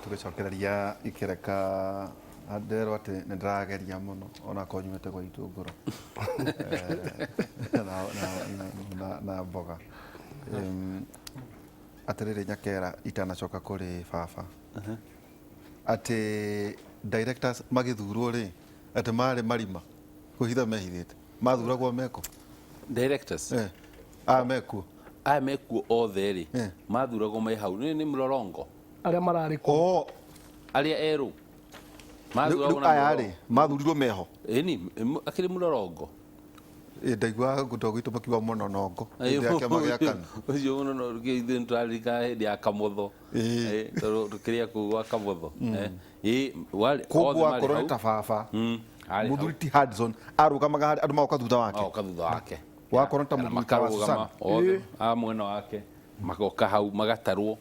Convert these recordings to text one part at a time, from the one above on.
Tũgĩcokereria ikereka, nderwo atĩ nĩ ndĩrageria mũno onakorwo nyumĩte gwa itũngũrũ na mboga. Atĩrĩrĩ Nyakera, itanacoka kũrĩ baba, atĩ directors magĩthurwo rĩ, atĩ marĩ marima kwĩhitha mehithĩte, mathuragwo meko? Directors? Eh, aya mekuo. Aya mekuo othe rĩ, mathuragwo me hau nĩ mũrorongo. Arĩa mararĩ kuo. Oh. Arĩa erũ Rĩu mathuragwo rĩu na aya mũrorongo. rĩ mathurirwo meho? Ĩni, akĩrĩ mũrorongo. Ĩ, ndaiguaga ngũtwa gwitũ makiuga mũnonongo hĩndĩ ya kĩama gĩa KANU. Ũcio mũno no ithuĩ nĩtũraririkana hĩndĩ ya Kamotho. Ĩĩ. Tondũ tũkĩrĩa kũu gwa Kamotho. Ĩĩ, warĩ Koguo othe marĩ wakorwo nĩ hau. ta baba, Arĩ hau. Mũthuri ti Hudson arũgamaga harĩa andũ magoka thutha wake. Magoka thutha wake. Wakorwo nĩ ta Kana mũthuri ta wa makarũgama Susana. othe a mwena wake magoka hau magatarwo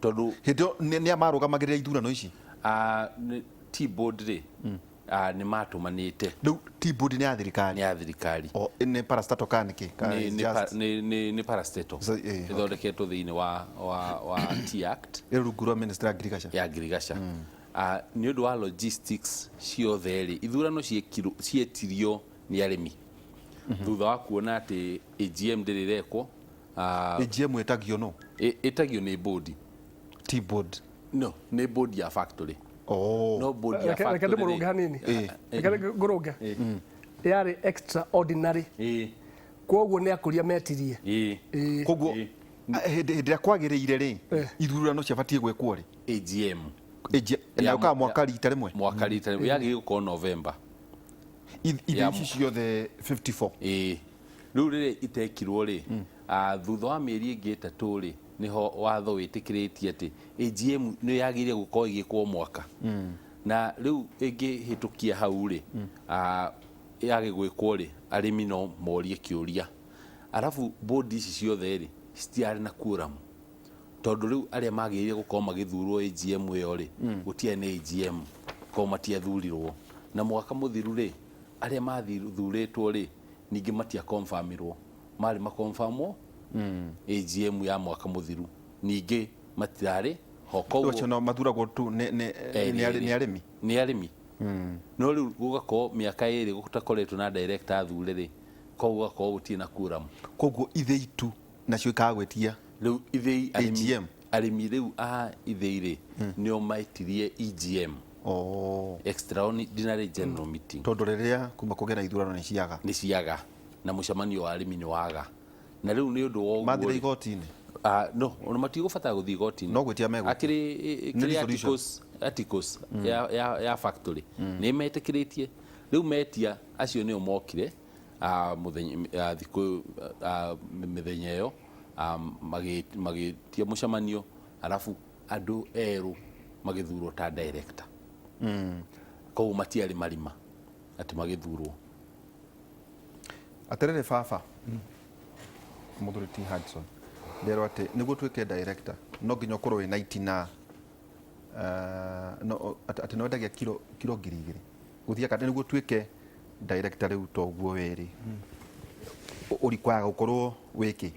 tondũ Hĩndĩ ĩyo nĩ a marũgamagĩrĩra ithurano ici? Ah, Tea board rĩ, nĩ matũmanĩte. Rĩu Tea board nĩ ya thirikari? Nĩ ya thirikari. O, nĩ parastatal kana nĩ kĩ? Kana Nĩ it's nĩ pa- just nĩ parastatal. So, okay. Ĩthondeketwo thĩinĩ wa Tea Act. Ĩ rungu rwa ministry ya ngirigaca. Ya ngirigaca. Nĩ ũndũ wa logistics ciothe rĩ, ithurano ciekirwo, cietirio nĩ arĩmi thutha wa kuona atĩ AGM ndĩrĩ ĩrekwo. AGM ĩtagio nũ? Ĩtagio nĩ board. Tea board. No, nĩ board ya factory. Oh. No board ya Reke factory. ndĩmũrũnge hanini. Reke ngũrũnge. Yarĩ extraordinary. Kwoguo nĩ akũria metirie. Koguo hĩndĩ ĩrĩa kwagĩrĩire rĩ, ithurano ciabatiĩ gwĩkwo rĩ? AGM. AGM, na yũkaga mwaka rita rĩmwe? Mwaka rita rĩmwe. Yagĩrĩire gũkorwo November. Ithĩ ici ciothe 54? Ĩĩ. Rĩu rĩrĩa itekirwo rĩ, thutha wa mĩeri ĩngĩ 3 rĩ, nĩho watho wĩtĩkĩrĩtie atĩ AGM nĩ yagĩrĩire gũkorwo ĩgĩkwo mwaka. Na rĩu ĩngĩhĩtũkia hau rĩ, yage gwĩkwo rĩ, arĩmi no morie kĩũria. Arabu board ici ciothe rĩ, citiarĩ na quorum. Tondũ rĩu arĩa magĩrĩire gũkorwo magĩthurwo AGM ĩyo rĩ, gũtiarĩ na AGM, koguo matiathurirwo. Na mwaka mũthiru rĩ, arĩa mathurĩtwo rĩ, ningĩ matia confirm-irwo. Marĩ ma confirm-wo AGM ya mwaka mũthiru, ningĩ matirarĩ ho. Koguo Acio no mathuragwo tu nĩ arĩmi? Nĩ arĩmi. No rĩu gũgakorwo mĩaka 2 gũtakoretwo na director athure rĩ, koguo gũgakorwo gũtirĩ na quorum. Koguo ithĩi tu nacio ikaga gwĩtia Rĩu ithĩi arĩmi, AGM? Arĩmi rĩu a ithĩi rĩ, nĩo metirie EGM. Oh. Extraordinary General Meeting. Tondũ rĩrĩa kuma kũgĩa na ithurano nĩ ciaga. Nĩ ciaga. Na mũcemanio wa arĩmi nĩ waga. Na rĩu nĩ ũndũ wa ũguo Mathire rĩ, igoti-inĩ? No, ona matigũbatara gũthiĩ igoti-inĩ. No gwĩtia megwĩtia. Akĩrĩ, Nĩ kĩrĩ resolution. articles ya factory. Nĩ metĩkĩrĩtie. Rĩu metia acio nĩo mokire mũthenya, thikũ, mĩthenya ĩyo magĩtia mũcemanio, arabu andũ erũ magĩthurwo ta director. Koguo matiarĩ marima atĩ magĩthurwo. Atĩrĩrĩ baba, mũthuri ti Hudson, nderwo atĩ nĩguo ũtuĩke director no nginya ũkorwo wĩna itina, no, atĩ nĩ wendagia kiro 2000 gũthiĩ kana nĩguo ũtuĩke director rĩu ta ũguo wĩ rĩ, ũ require gũkorwo wĩ kĩ?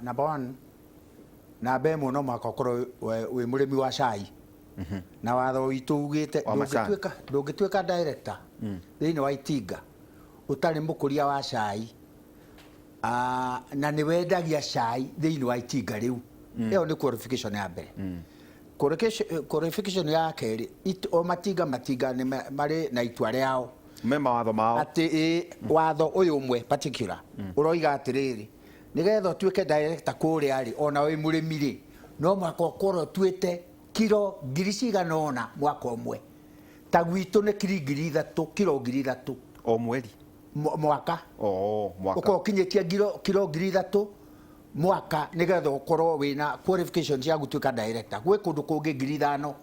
Number one, namba 1 no mũhaka ũkorwo wĩ mũrĩmi wa cai. Na watho witũ ugĩte Wa macani. ndũngĩtuĩka director thĩinĩ wa itinga ũtarĩ mũkũria wa cai, na nĩ wendagia cai thĩinĩ wa itinga rĩu. Ĩyo nĩ qualification ya mbere. Qualification ya kerĩ, o matinga nĩ marĩ na itua rĩao. Me mawatho mao. Atĩ ĩ, watho ũyũ ũmwe particular ũroiga atĩrĩrĩ, nĩgetha ũtuĩke director kũrĩa rĩ, ona wĩ mũrĩmi rĩ, no mũhaka ũkorwo ũtuĩte kiro ngiri cigana ũna mwaka ũmwe. Ta gwitũ nĩ kiri 3000, kiro 3000. O mweri? Mwaka. Oh, mwaka. Ũkorwo ũkinyĩtie kiro 3000 mwaka nĩgetha ũkorwo wĩna qualification cia gũtuĩka director. Gwĩ kũndũ kũngĩ 5000,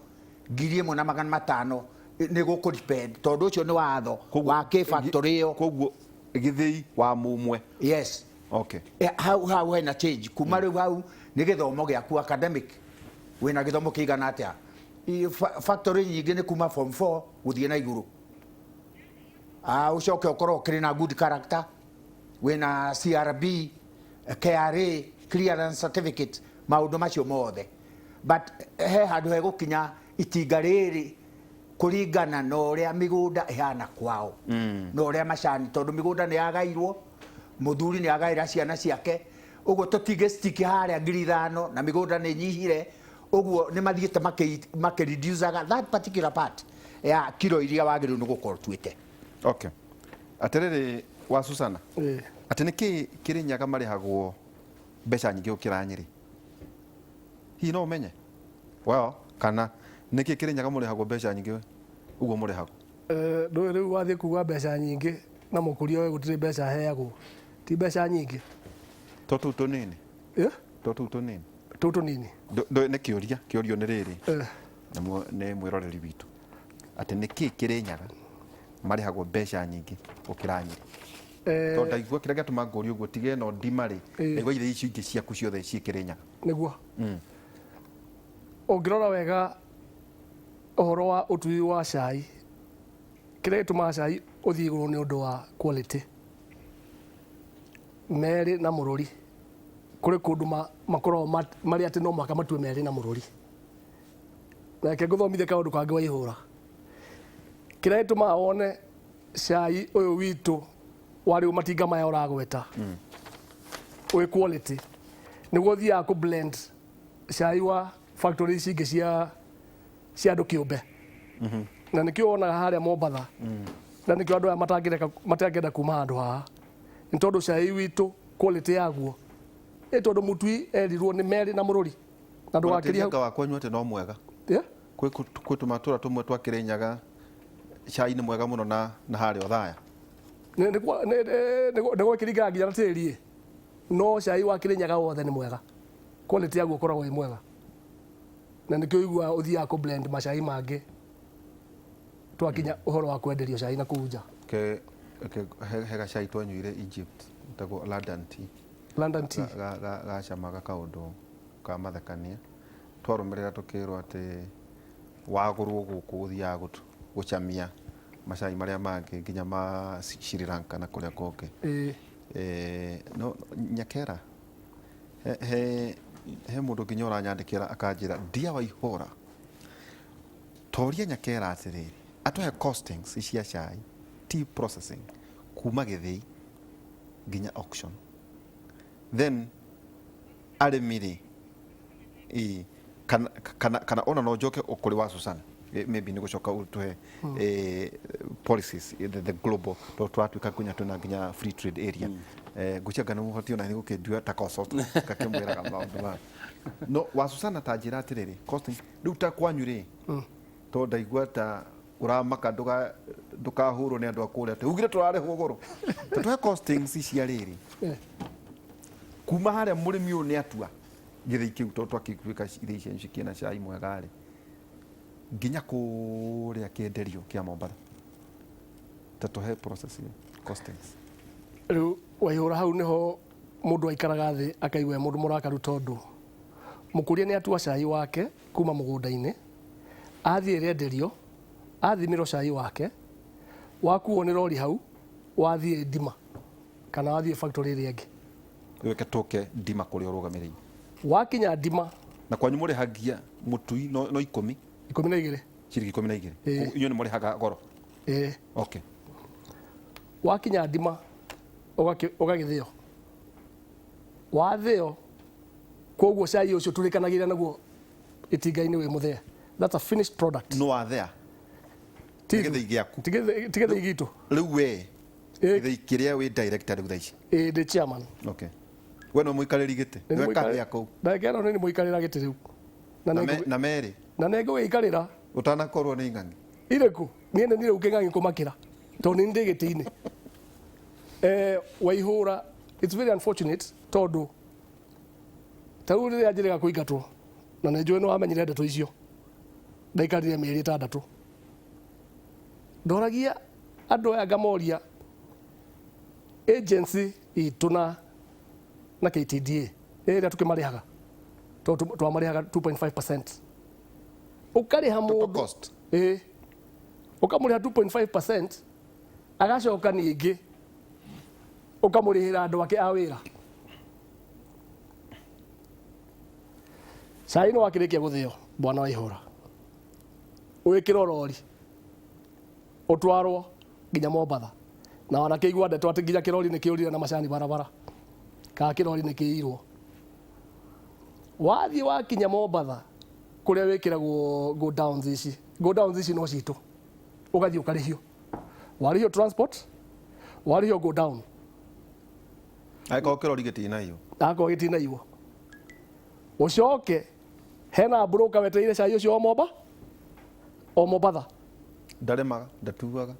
1500, nĩ gũkũ depend, tondũ ũcio nĩ watho wa kĩ factory ĩyo. Koguo gĩthĩi wa mũmwe. Yes. Okay. Hau hena change kuma rĩu hau nĩ gĩthomo gĩaku academic, wĩna gĩthomo kĩigana atĩa. Factory nyingĩ nĩ kuma form 4 gũthiĩ na igũrũ. Ũcoke ũkorwo ũkĩrĩ na good character, wĩna CRB, KRA clearance certificate, maũndũ macio mothe. But he handũ hegũkinya itinga rĩrĩ kũringana na ũrĩa mĩgũnda ĩhana kwao na ũrĩa macani, tondũ mĩgũnda nĩ yagairwo, mũthuri nĩ agaĩra ciana ciake, ũguo tũtingĩ stick harĩa 5,000 na mĩgũnda nĩ nyihire, ũguo nĩ mathiĩte makĩreducaga that particular part ya kiro iria wagĩrĩirwo nĩ gũkorwo ũtuĩte. Okay. Atĩrĩrĩ wa Susana, atĩ nĩkĩ Kĩrĩnyaga marĩhagwo mbeca nyingĩ gũkĩra Nyĩrĩ? Hihi no ũmenye? Well, kana nĩkĩ Kĩrĩnyaga mũrĩhagwo mbeca nyingĩ ũguo mũrĩhagwo? Ndũĩ rĩu wathiĩ kuga mbeca nyingĩ na mũkũria ũyũ gũtirĩ mbeca aheagwo, ti mbeca nyingĩ. To tũu tũnini? To tũu tũnini? Tũu tũnini. Ndũĩ nĩ kĩũria, kĩũrio nĩ rĩrĩ. Nĩ mwĩroreri witũ. Atĩ nĩkĩ Kĩrĩnyaga marĩhagwo mbeca nyingĩ gũkĩra Nyĩrĩ? Tondũ ndaigua kĩrĩa gĩatũma ngũrie ũguo, tiga ĩno ndima rĩ, ndaigua irio icio ingĩ ciaku ciothe ciĩ Kĩrĩnyaga. Nĩguo. Ũngĩrora wega ũhoro wa ũtui wa cai, kĩrĩa gĩtũmaga cai ũthiĩ igũrũ nĩ ũndũ wa quality. Merĩ na mũrũri. Kũrĩ kũndũ makoragwo marĩ atĩ no mũhaka matue merĩ na mũrũri. Na reke ngũthomithie kaũndũ kangĩ waihũra. Kĩrĩa gĩtũmaga wone cai ũyũ witũ wa rĩu matinga maya ũragweta wĩ quality, nĩguo ũthiaga kũ blend cai wa factory ici ingĩ cia andũ kĩũmbe. Na nĩkĩo wonaga harĩa Mombatha. Na nĩkĩo andũ aya matangĩenda kuma handũ haha. Nĩ tondũ cai witũ quality yaguo nĩ tondũ mũtui erirwo nĩ merĩ na mũrũri. Na ndũgakĩrie Mũrũri wa kwanyu atĩ no mwega. Kwĩ tũmatũra tũmwe twa Kĩrĩnyaga cai nĩ mwega mũno na harĩa Othaya. Nĩ gwĩkĩringana nginya na tĩri. No cai wa Kĩrĩnyaga wothe nĩ mwega. Quality yaguo ũkoragwo wĩ mwega. Na nĩkĩo ũiguaga ũthiaga kũ blend macai mangĩ twakinya ũhoro wa kwenderio cai na kũu nja. He gacai twanyuire Egypt, getagwo London tea. London tea. Gacamaga kaũndũ ka mathekania. Twarũmĩrĩra tũkĩrwo atĩ wagũrwo gũkũ ũthiaga gũcamia macai marĩa mangĩ nginya ma Sri Lanka na kũrĩa kũngĩ. No Nyakera, he mũndũ nginya ũranyandĩkĩra akanjĩra ndia Waihũra, toria Nyakera atĩrĩrĩ, atũhe costings cia cai, tea processing kuma gĩthĩi nginya auction. Then arĩmi rĩ, kana ona no njoke kũrĩ wa Susana, maybe nĩ gũcoka ũtũhe policies the global, tondũ tũratuĩka nginya twĩna nginya free trade area. Ngwĩciria nĩ mũbatiĩ ona nĩ gũkĩndua ta consultant ngakĩmwĩraga maũndũ maya. No wa Susana ta njĩra atĩrĩrĩ, costing rĩu ta kwanyu rĩ, tondũ ndaigua ta ũramaka ndũkahũrwo nĩ andũ a kũrĩa atĩ ugire tũrarĩhwo goro. Ta tũhe costings cia rĩrĩ. Kuma harĩa mũrĩmi ũyũ nĩ atua gĩthĩi kĩu, tondũ twakĩtuĩka ithĩi cianyu cikĩna cai mwega rĩ, nginya kũrĩa kĩenderio kĩa Mombatha. Ta tũhe process ĩyo, costings. Rĩu Waihũra hau nĩho mũndũ aikaraga thĩ akaigua e mũndũ mũrakaru, tondũ mũkũria nĩ atua cai wake kuma mũgũnda-inĩ, athiĩ rĩenderio, athimĩrwo cai wake, wakuo nĩ rori hau, wathiĩ ndima kana wathiĩ factory ĩrĩa ĩngĩ. Reke tũke ndima kũrĩa ũrũgamĩrĩire. Wakinya ndima. Na kwanyu mũrĩhagia mũtui no ikũmi? 12. Ciringi 12. Inyuĩ nĩ mũrĩhaga goro? Okay. Wakinya ndima ũgagĩthĩo. Wathĩo, koguo cai ũcio tũrĩkanagĩra naguo itinga-inĩ wĩ mũthee. That's a finished product. No wathea? Ti Gĩthĩi gĩaku. Ti gĩthĩi gitũ. Rĩu we, gĩthĩi kĩrĩa wĩ director rĩu thaa ici? Ĩĩ, ndĩ chairman. Okay. We no mũikarĩri gĩtĩ? Nĩ Nĩwe mũikarĩri- kahĩa kũu? Ndagĩka ĩno nĩ mũikarĩra gĩtĩ rĩu. Na Na merĩ? Na nĩ ngũgĩikarĩra. Ũtanakorwo nĩ ing'ang'i? Irĩkũ? Niĩ nĩ niĩ rĩu kĩng'ang'i kũmakĩra. Tondũ nĩ ndĩ gĩtĩ-inĩ. Waihũra, it's very unfortunate tondũ ta rĩu rĩrĩa njĩrĩga kũingatwo, na nĩ njũĩ nĩ wamenyire ndeto icio, ndaikarire mĩeri 6. Ndoragia andũ aya ngamoria agency itũ na KTDA ĩrĩa tũkĩmarĩhaga, tondũ twamarĩhaga 2.5%. Ũkarĩha Total mũndũ cost. Ĩĩ. Ũkamũrĩha 2.5%, agacoka ningĩ ũkamũrĩhĩra andũ ake a wĩra. Cai nĩ wakĩrĩkia gũthĩo, bwana wa ihũra, wĩkĩrwo rori ũtwarwo nginya Mombatha, na wanakĩigua ndeto atĩ nginya kĩrori nĩ kĩũrire na macani barabara, kana kĩrori nĩ kĩirwo. Wathiĩ wakinya Mombatha kũrĩa wĩkĩragwo go downs ici, go downs ici no citũ, ũgathiĩ ũkarĩhio, warĩhio transport, warĩhio go down. Angĩkorwo kĩrori gĩtinaiywo. Akorwo gĩtinaiywo, ũcoke hena broker wetereire cai ũcio o Momba o Mombatha. Ndarĩmaga, ndatuaga.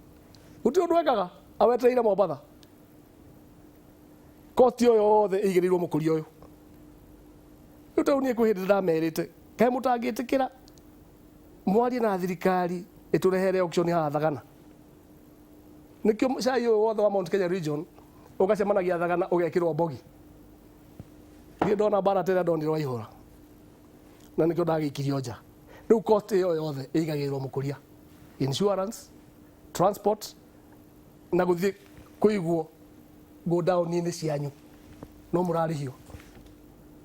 Gũtirĩ ũndũ ekaga, awetereire Mombatha. Cost ĩyo yothe ĩigĩrĩirwo mũkũria ũyũ. Rĩu tarĩu niĩ kwĩ hĩndĩ ndamerĩte, kaĩ mũtangĩtĩkĩra mwarie na thirikari ĩtũrehere auction haha Thagana? Nĩkĩo cai ũyũ wothe wa Mount Kenya region ũgacemanagia Thagana, ũgekĩrwo mbogi. Niĩ ndona mbara ta ĩrĩa ndonire Waihũra, na nĩkĩo ndagĩikirio nja. Rĩu cost ĩyo yothe ĩigagĩrĩrwo mũkũria, insurance, transport na gũthiĩ kũigwo go down-inĩ cianyu, no mũrarĩhio,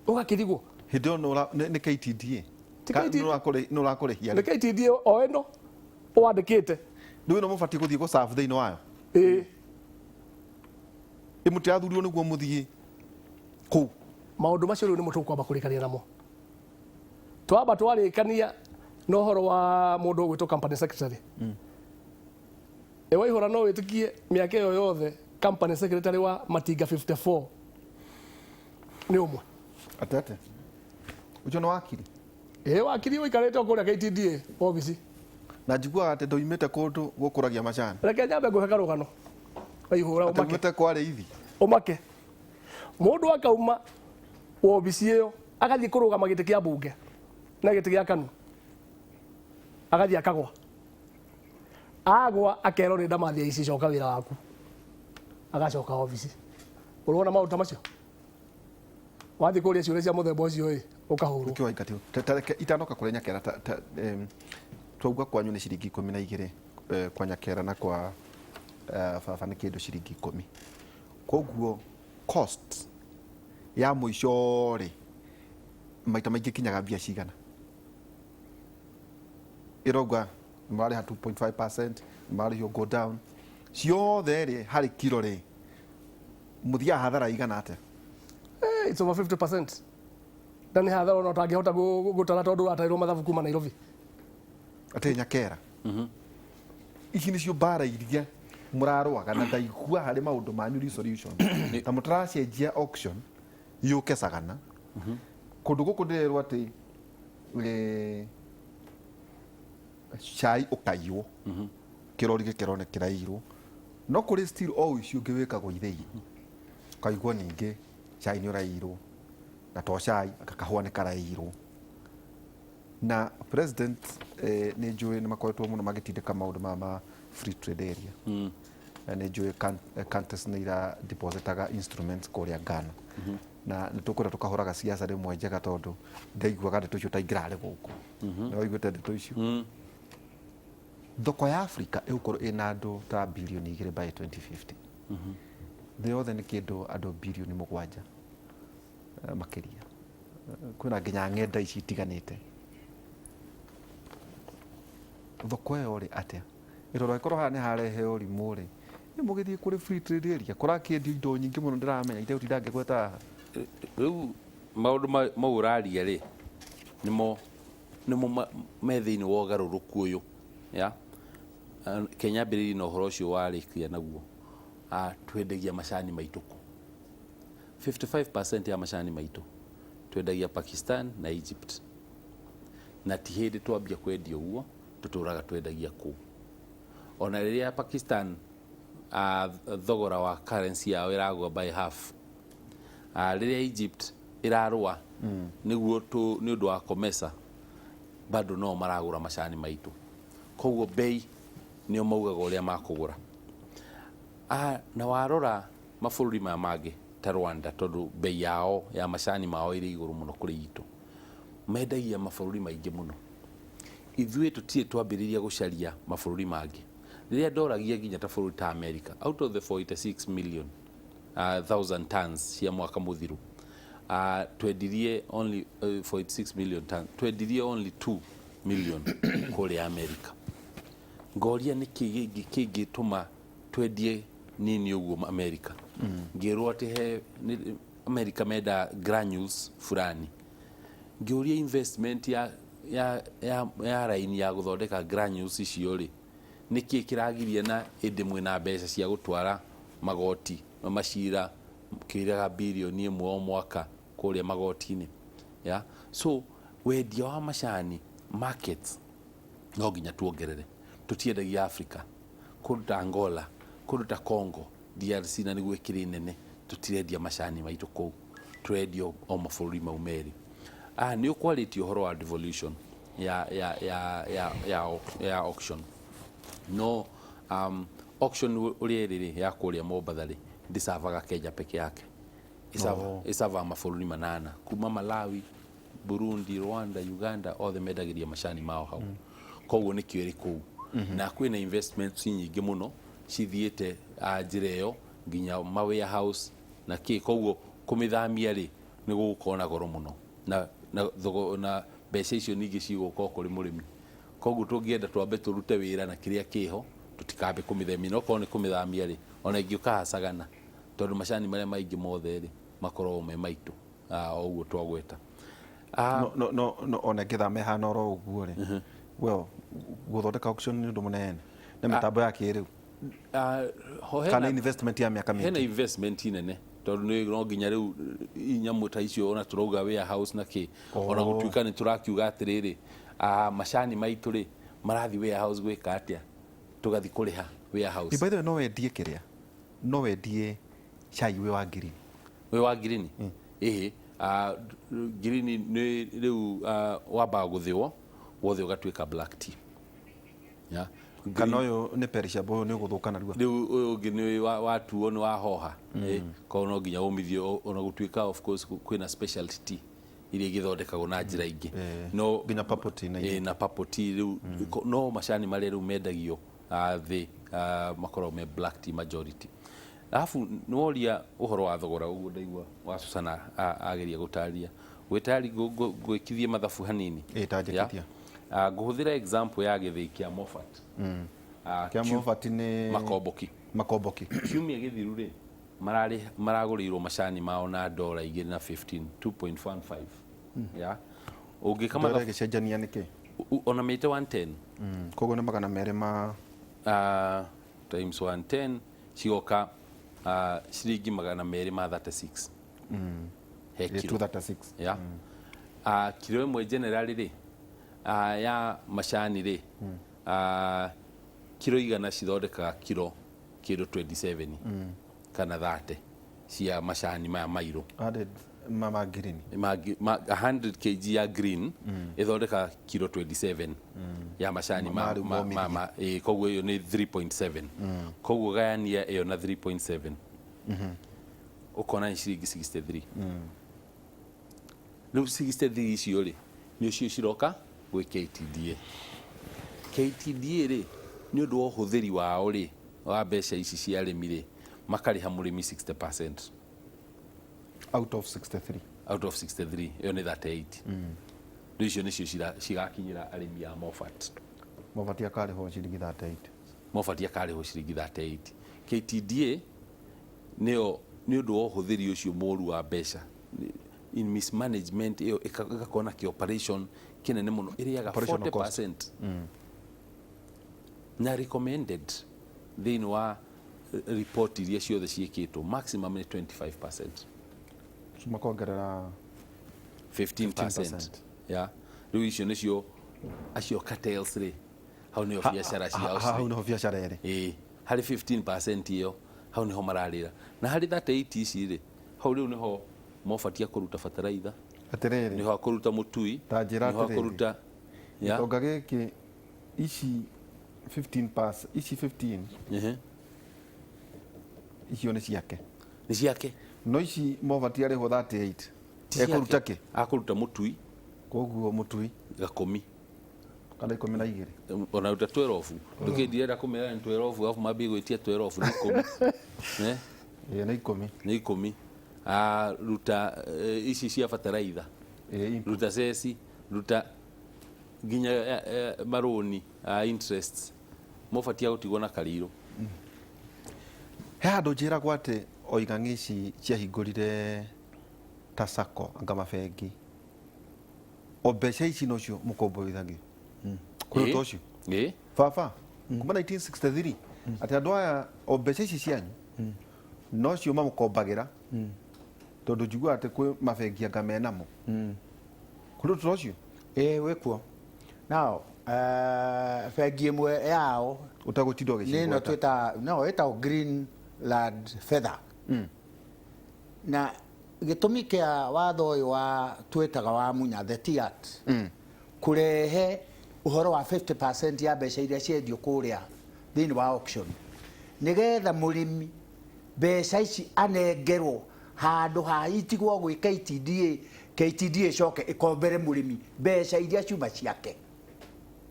ũgakĩrigwo. Hĩndĩ ĩyo nĩ KTDA? Ti KTDA. Nĩ ũrakũrĩhia? Nĩ KTDA o ĩno wandĩkĩte. Rĩu ĩno mũbatiĩ gũthiĩ gũserve thĩinĩ wayo? Ĩĩ. Ĩ mũtirathurirwo nĩguo mũthiĩ kũu? Maũndũ macio rĩu nĩmo tũkwamba kũrĩkania namo. Twamba twarĩkania na ũhoro wa mũndũ ũgwĩtwo company secretary. Ĩ Waihũra, no wĩtĩkie mĩaka ĩyo yothe company secretary wa matinga 54 nĩ ũmwe? Atete ũcio nĩ wakiri? Ĩ, wakiri ũikarĩte o kũrĩa KTDA obici. Na njiguaga atĩ ndoimĩte kũndũ gũkũragia macani. Reke nyambe ngũhe karũgano, Waihũra. Atĩ ũmake. Umĩte kwa rĩithi. Ũmake, mũndũ akauma wobici ĩyo agathiĩ kũrũgama gĩtĩ kĩa mbunge na gĩtĩ gĩa KANU, agathiĩ akagwa, agwa akerwo nĩ ndamathia ici, coka wĩra waku, agacoka obici. Ũrona maũndũ ta macio, wathiĩ kũria ciũria cia mũthemba ũcio ĩ, ũkahũrwo. Nĩkĩo waingatirwo. Ta reke itanoka kũrĩ Nyakera, twauga kwanyu nĩ ciringi 12, kwa Nyakera na kwa baba nĩ kĩndũ ciringi 10. Koguo cost ya mũico rĩ, maita maingĩ kinyaga mbia cigana? Ĩrauga marĩha 2.5%, marĩhio go down ciothe rĩ, harĩ kiro rĩ, mũthiaga hathara igana atĩa? It's over 50%, na nĩ hathara ona ũtangĩhota gũtara tondũ ũratarĩrwo mathabu kuma Nairobi. Atĩ Nyakera, ici nĩcio mbara iria mũrarũaga, na ndaigua harĩ maũndũ manyu resolution ta mũtaracenjia auction yũke Sagana kũndũ gũkũ. Ndĩrerwo atĩ cai ũkaiywo, kĩrori gĩkerwo nĩ kĩrairwo, no kũrĩ still o ũici ũngĩ wĩkagwo ithĩi, ũkaigua ningĩ cai nĩ ũrairwo, na to cai, anga kahũa nĩ karairwo. Na president, nĩ njũĩ nĩ makoretwo mũno magĩtindĩka maũndũ maya ma free trade area. Na nĩ njũĩ countries nĩ ira depositaga instruments kũrĩa Ghana, na nĩ tũkwenda tũkahũraga siasa rĩmwe njega, tondũ ndaiguaga ndeto icio ta ingĩrarĩ gũkũ. Nĩ waiguĩte ndeto icio? Thoko ya Africa ĩgũkorwo ĩna andũ ta bilioni 2 by 2050. Thĩ yothe nĩ kĩndũ andũ bilioni 7, makĩria. Kwĩna nginya ng'enda ici itiganĩte. Thoko ĩyo rĩ, atĩa ĩtondũ angĩkorwo haha nĩ harehe ũrimũ rĩ, ĩ mũgĩthiĩ kũrĩ free trade area kũrakĩendio indo nyingĩ mũno ndĩramenya itegũtinda ngĩgweta haha? Rĩu maũndũ mau ũraria rĩ, nĩmo me thĩinĩ wa ũgarũrũku ũyũ ya Kenya ambĩrĩirie na ũhoro ũcio warĩkia naguo. Twendagia macani maitũ kũ? 55% ya macani maitũ twendagia Pakistan na Egypt, na ti hĩndĩ twambia kwendia ũguo, tũtũraga twendagia kũu. Ona rĩrĩa Pakistan thogora wa currency yao ĩragũa by half, rĩrĩa Egypt ĩrarũa nĩguo nĩ ũndũ wa COMESA, bado no maragũra macani maitũ. Koguo bei nĩo maugaga ũrĩa makũgũra. Na warora mabũrũri maya mangĩ ta Rwanda, tondũ bei yao ya macani mao ĩrĩ igũrũ mũno kũrĩ itũ, mendagia mabũrũri maingĩ mũno. Ithuĩ tũtirĩ twambĩrĩria gũcaria mabũrũri mangĩ. Rĩrĩa ndoragia nginya ta bũrũri ta America, out of the 46 million thousand tons cia mwaka mũthiru, Twendirie only 46 million tons, twendirie only 2 million kũrĩa America. Ngoria nĩkĩ kĩngĩtũma twendie nini ũguo America? Ngĩrwo atĩ he America menda granules fulani. Ngĩũria investment ya raini ya gũthondeka granules icio rĩ, nĩkĩ kĩragiria na ĩndĩ mwĩna mbeca cia gũtwara magoti na macira kĩrĩaga birioni 1 o mwaka kũrĩa magoti-inĩ ya? So wendia wa macani, markets no nginya tuongerere. Tũtiendagia Africa, kũndũ ta Angola, kũndũ ta Congo DRC, na nĩguo ĩkĩrĩ nene. Tũtirendia macani maitũ kũu, tũrendia o mabũrũri mau merĩ. Nĩ ũkwarĩtie ũhoro wa devolution ya auction, no auction ũrĩa ĩrĩ rĩ, ya kũrĩa Mombatha rĩ, ndĩcavaga Kenya peke yake. Ĩcavaga mabũrũri manana, kuma Malawi, Burundi, Rwanda, Uganda, othe mendagĩria macani mao hau. Koguo nĩkĩo ĩrĩ kũu, na kwĩna investments nyingĩ mũno cithiĩte njĩra ĩyo, nginya ma warehouse na kĩ. Koguo kũmĩthamia rĩ, nĩ gũgũkorwo na goro mũno, na mbeca icio ningĩ cigũka o kũrĩ mũrĩmi. Koguo tũngĩenda twambe tũrute wĩra na kĩrĩa kĩho, tũtikambe kũmĩthamia. No korwo nĩ kũmĩthamia rĩ, ona ingĩũka hacagana, tondũ macani marĩa maingĩ mothe rĩ, makoragwo me maitũ. O ũguo twagweta. No ona ĩngĩthama ĩhana oro ũguo rĩ, well, gũthondeka auction nĩ ũndũ mũnene na mĩtambo ya kĩrĩu Ho kana investment ya mĩaka hena mĩingĩ. Investment nene, tondũ nĩ no nginya rĩu nyamũ ta icio ona tũrauga warehouse na kĩ, ona gũtuĩka nĩ tũrakiuga atĩrĩrĩ, macani maitũ rĩ, marathiĩ warehouse gwĩka atĩa? Tũgathiĩ kũrĩha warehouse. By the way, no wendie kĩrĩa, no wendie cai wĩ wa green? Wĩ wa green, ĩhĩ. Green nĩ rĩu wambaga gũthĩo wothe ũgatuĩka black tea. Yeah. Kana ũyũ nĩ perishable, ũyũ nĩ ũgũthũka narua? Rĩu ũyũ ũngĩ nĩ watuo nĩ wahoha. Koguo no nginya ũmithio, ona gũtuĩka of course kwĩna specialty tea iria igĩthondekagwo na njĩra ingĩ. No nginya purple tea na na purple tea rĩu. No macani marĩa rĩu mendagio thĩ makoragwo me black tea majority. Alafu nĩworia ũhoro wa thogora, ũguo ndaigua wa Susana ageria gũtarĩria gwĩtari gwĩkithie mathabu hanini. Ĩ, ta njĩkithia. Ngũhũthĩra example ya gĩthĩi kĩa Moffat. Kĩa Moffat nĩ Makomboki. Makomboki. Kiumia gĩthiru rĩ, mararĩ maragũrĩirwo macani mao na ndora igĩrĩ na 15, 2.15 ya ũngĩka ndora mathabu. Ĩgĩcenjania nĩkĩ? Ona mĩte 110. Koguo nĩ 200 ma Times 110 cigoka ciringi 236 he kiro. 236. Ya. Kiro ĩmwe generally rĩ, ya macani rĩ, kiro 100 cithondekaga kiro kĩndũ 27 kana 30 cia macani maya mairũ. Added ma green. 100 kg ya green ĩthondekaga kiro 27 ya macani Rĩu momithie. Koguo ĩyo nĩ 3.7. Koguo gayania ĩyo na 3.7, ũkona nĩ ciringi 63. Rĩu 63 icio rĩ, nĩ cio ciroka gwĩ KTDA. KTDA rĩ, nĩ ũndũ wa ũhũthĩri wao rĩ wa mbeca ici cia arĩmi rĩ, makarĩha mũrĩmi 60% out of 63. Out of 63, ĩyo nĩ 38. Rĩu icio nĩcio cigakinyĩra arĩmi a Moffat. Mobati akarĩhwo ciringi 38. Moffat akarĩhwo ciringi 38. KTDA nĩyo, nĩ ũndũ wa ũhũthĩri ũcio mũru wa mbeca in mismanagement ĩyo, ĩgakorwo na kĩ-operation kĩnene mũno, ĩrĩaga Operational cost. 40%, na recommended thĩinĩ wa report iria ciothe ciĩkĩtwo, maximum nĩ 25%. Makongerera 15%. 15%. Ya, rĩu icio nĩcio acio cartels rĩ, hau nĩho biacara ciao hau cirĩ. Nĩho biacara ĩrĩ. Ĩĩ, harĩ 15% ĩyo, hau nĩho mararĩra, na harĩ 38 ici rĩ, hau rĩu nĩho mobatia kũruta bataraitha, Atĩrĩrĩ, nĩho akũruta mũtui, Ta njĩra nĩho atĩrĩrĩ. akũruta ya gĩtonga gĩkĩ, ici 15 pass, ici 15, icio nĩ ciake? Nĩ ciake. No ici mobati arĩhwo 38 Ti ciake. Ekũruta kĩ? Akũruta mũtui. Koguo mũtui gakũmi. Kana 12. Ona ruta 12, ndũkĩndirenda kũmera nĩ 12, arabu mambie gwĩtia 12, nĩ 10. Eh? Ĩĩ, nĩ 10. Nĩ 10. Ruta ici cia bataraitha, ruta ceci, ruta nginya marũni, interests mobatia gũtigwo na karirũ. He handũ njĩragwo atĩ oigang'i ici ciahingũrire ta sacco anga mabengi, o mbeca ici nocio mũkomborithagio kũrĩ ũndũ ũcio. Ĩ. Baba kuma 1963 atĩ andũ aya o mbeca ici cianyu nocio mamũkombagĩra, tondũ njiguaga atĩ kwĩ mabengi anga menamo kũrĩ ũndũ ũcio. Ĩ, wĩkuo now bengi ĩmwe yao ũtagũtinda nĩ ĩno ũgĩcigweta. Twĩta no ĩtagwo Greenland Feather, na gĩtũmi kĩa watho ũyũ wa twĩtaga wa Munya, the Tea Act, kũrehe ũhoro wa 50% ya mbeca iria ciendio kũrĩa thĩinĩ wa auction, nĩgetha mũrĩmi mbeca ici anengerwo handũ ha itigwo gwĩ KTDA, KTDA ĩcoke ĩkombere mũrĩmi mbeca iria ciuma ciake,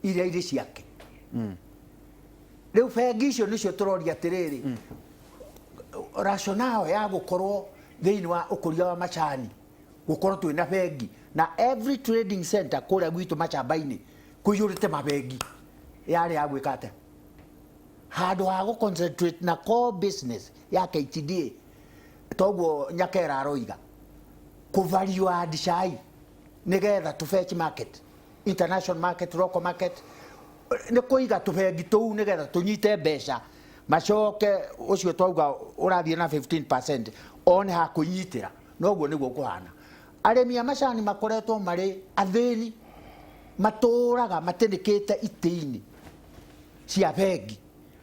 iria irĩ ciake. Rĩu bengi icio nĩcio tũroria atĩrĩrĩ, rationale ya gũkorwo thĩinĩ wa ũkũria wa macani gũkorwo twĩna bengi na every trading center kũrĩa gwitũ macamba-inĩ kũiyũrĩte mabengi, yarĩ ya gwĩka atĩa handũ ha gũ concentrate na core business ya KTDA? Toguo Nyakera aroiga kũ value add cai nĩgetha tũ fetch market, international market, local market, nĩ kũiga tũbengi tũu nĩgetha tũnyite mbeca, macoke ũcio twauga ũrathiĩ na 15% one ha kwĩnyitĩra. Noguo nĩguo kũhana, arĩmi a macani makoretwo marĩ athĩni, matũraga matĩnĩkĩte itĩ-inĩ cia bengi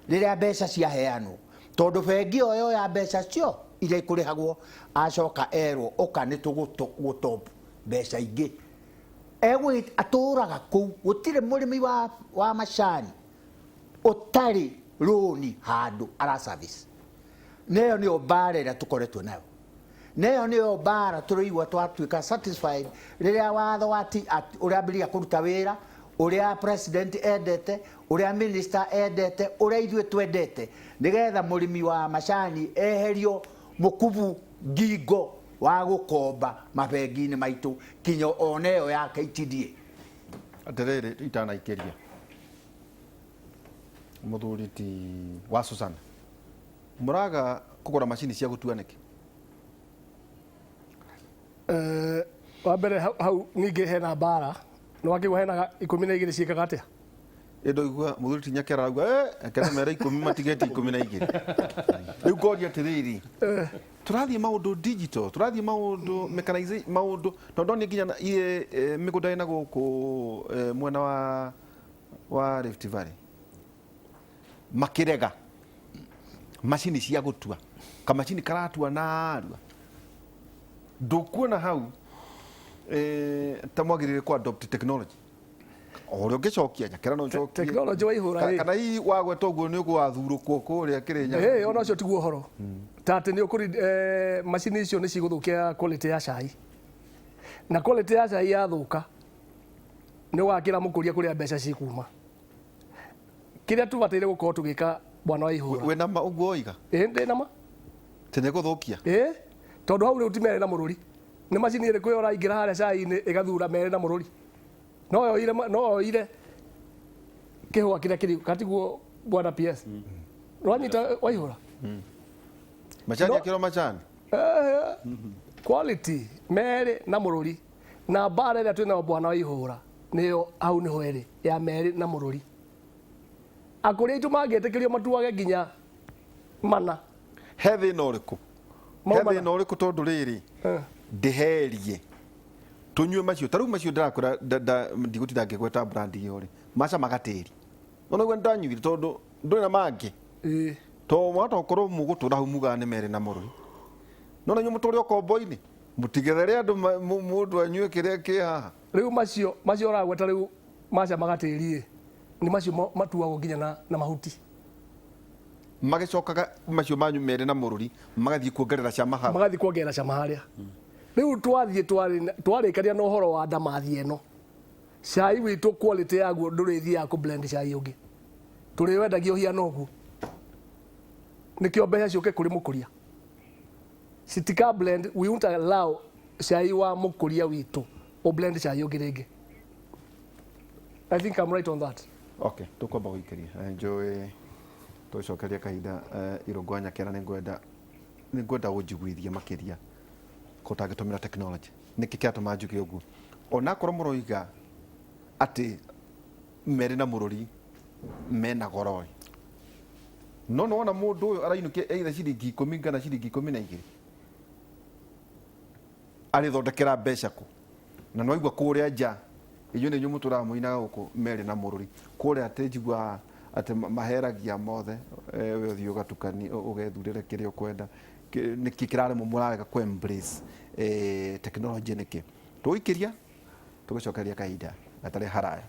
rĩrĩa mbeca ciaheanwo, tondũ bengi ĩyo yoya mbeca cio iria ikũrĩhagwo, acoka erwo ũka nĩ tũgũtop mbeca ingĩ. Egwĩ atũraga kũu, gũtirĩ mũrĩmi wa macani ũtarĩ rũni handũ ara service. Neyo nĩyo mbara ĩrĩa tũkoretwo nayo, neyo nĩyo mbara tũrĩigua twatuĩka satisfied rĩrĩa watho wa Tea Act ũrĩambĩrĩria kũruta wĩra ũrĩa president endete, ũrĩa minister endete, ũrĩa ithuĩ twendete, nĩgetha mũrĩmi wa macani eherio mũkubu ngingo wa gũkomba mabengi-inĩ maitũ kinya ona ĩyo ya KTDA. Atĩrĩrĩ, itanaikĩria mũthuri ti wa Susana, mũraga kũgũra macini cia gũtua nĩkĩ? Wa mbere hau ningĩ hena mbara nĩ wakĩgua hena 12 ciĩkaga atĩa? Ĩndoigua mũthuri ti Nyakera arauga, "Eh, mere 10 matigĩte 12." Rĩu ngoria atĩrĩrĩ, tũrathiĩ maũndũ digital, tũrathiĩ maũndũ mechanization, maũndũ tondũ ndonire nginya mĩgũnda ĩna gũkũ mwena wa Rift Valley makĩrega macini cia gũtua, kamacini karatua narua. Ndũkuona hau ta mwagĩrĩire kũ adopt technology o ũrĩa ũngĩcokia Nyakera no ũcokie? Technology waihũra Kana ĩ. Kana hihi wagweta ũguo nĩ ũgwathurũkwo kũrĩa Kĩrĩnyaga? Ĩ, ona ũcio tiguo ũhoro, ta atĩ nĩ ũkũri macini icio nĩ cigũthũkia quality ya cai, na quality ya cai yathũka nĩ ũgakĩra mũkũria kũrĩa mbeca cikuma. Kĩrĩa tũbataire gũkorwo tũgĩka, bwana wa ihũra. Wĩna ma ũguo oiga? Ĩ, ndĩ na ma. Atĩ nĩ gũthũkia? Ĩ, tondũ hau rĩu ti merĩ na mũrũri. Nĩ macini ĩrĩkũ ĩyo ũraingĩra harĩa cai-inĩ ĩgathura merĩ na mũrũri? No yoire kĩhũa kĩrĩa kĩrĩ katiguo, bwana PS. Wanyita waihũra? Macani. No. Akĩrwo macani. Quality merĩ na mũrũri, na mbara ĩrĩa twĩnayo, bwana wa ihũra, nĩyo hau nĩho ĩrĩ ya merĩ na mũrũri. Akũria aitũ mangĩtĩkĩrio matuage nginya mana. He thĩna ũrĩkũ? Mau He mana. thĩna ũrĩkũ? Tondũ rĩrĩ, ndĩherie tũnyue macio, ta rĩu macio ndĩrakwĩra, ndigũtinda ngĩgweta brand ĩyo rĩ, macamaga tĩri. Ona ũguo nĩndanyuire tondũ ndũrĩ na mangĩ. To mwahota gũkorwo mũgũtũra hau mugaga nĩ merĩ na mũrũri, no na inyuĩ mũtũre ũkombo-inĩ, mũtigethere andũ mũndũ anyue kĩrĩa kĩ haha. Rĩu macio ũragweta rĩu macamaga tĩri ĩ, nĩ macio matuagwo nginya na mahuti. Magĩcokaga macio manyu merĩ na mũrũri magathiĩ kuongerera cama hau. Magathiĩ kuongerera cama harĩa. Rĩu twathiĩ twarĩkania na ũhoro wa ndamathi ĩno, cai witũ quality yaguo ndũrĩthiaga kũ blend cai ũngĩ, tũrĩwendagia ũhiana ũguo, nĩkĩo mbeca ciũke kũrĩ mũkũria. Citika blend, we won't allow cai wa mũkũria witũ ũ blend cai ũngĩ rĩngĩ. I think I'm right on that. Okay, tũkwamba gũikĩria. Njũĩ tũgĩcokeria kahinda, Irũngũ wa Nyakĩara, nĩ ngwenda ũnjiguithie makĩria ko ũtangĩtũmĩra technology. Nĩkĩ kĩratũma njuge ũguo? Onakorwo mũroiga atĩ merĩ na mũrũri mena goro ĩ, no nĩ wona mũndũ ũyũ arainũkia either ciringi 10 kana ciringi 12, arĩthondekera mbeca kũ? Na nĩwaigua kũrĩa nja, inyuĩ nĩ inyuĩ mũtũraga mũinaga gũkũ merĩ na mũrũri kũrĩa, atĩ njiguaga atĩ maheragia mothe, we ũthiĩ ũgatukani ũgethurĩre kĩrĩa ũkwenda. Nĩkĩ kĩraremwo mũrarega kũ embrace technology? Nĩkĩ? Tũgũikĩria tũgĩcokeria kahinda gatarĩ haraya.